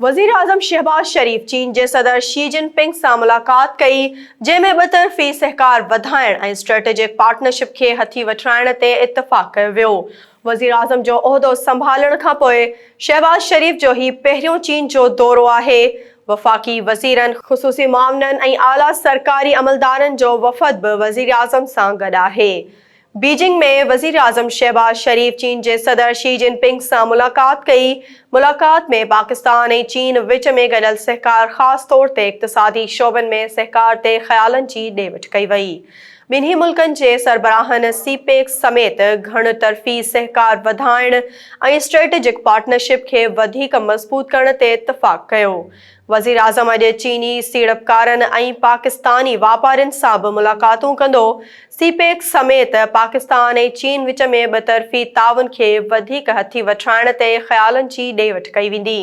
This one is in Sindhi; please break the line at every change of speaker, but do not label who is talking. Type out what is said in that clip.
وزيراعظم شهباز شريف چين جي صدر شي جن پنگ سان ملاقات ڪئي، جنهن ۾ ٻطرفي سهڪار وڌائڻ ۽ اسٽريٽجڪ پارٽنرشپ کي هٿي وٺرائڻ تي اتفاق ڪيو ويو. وزيراعظم جو عهدو سنڀالڻ کانپوء شهباز شريف جو هي پهريون چين جو دورو آهي. وفاقي وزيرن، خصوصي معاونن ۽ اعليٰ سرڪاري عملدارن جو وفد به وزيراعظم سان گڏ آهي. بيجنگ ۾ وزيراعظم شهباز شريف چين جي صدر شي جن پنگ سان ملاقات ڪئي، ملاقات ۾ پاڪستان ۽ چين وچ ۾ گڏيل سهڪار خاص طور تي اقتصادي شعبن ۾ سهڪار تي خيالن جي ڏي وٺ ڪئي وئي. ٻنهي ملڪن جي سربراهن سي پيڪ سميت گهڻ طرفي سهڪار وڌائڻ ۽ اسٽريٽجڪ پارٽنرشپ کي وڌيڪ مضبوط ڪرڻ تي اتفاق ڪيو. وزيراعظم اڄ چيني سيڙپڪارن ۽ پاڪستاني واپارين سان به ملاقاتون ڪندو، سي پيڪ سميت پاڪستان ۽ چين وچ ۾ ٻطرفي تعاون کي وڌيڪ هٿي وٺرائڻ تي خيالن جي ڏي وٺ ڪئي ويندي.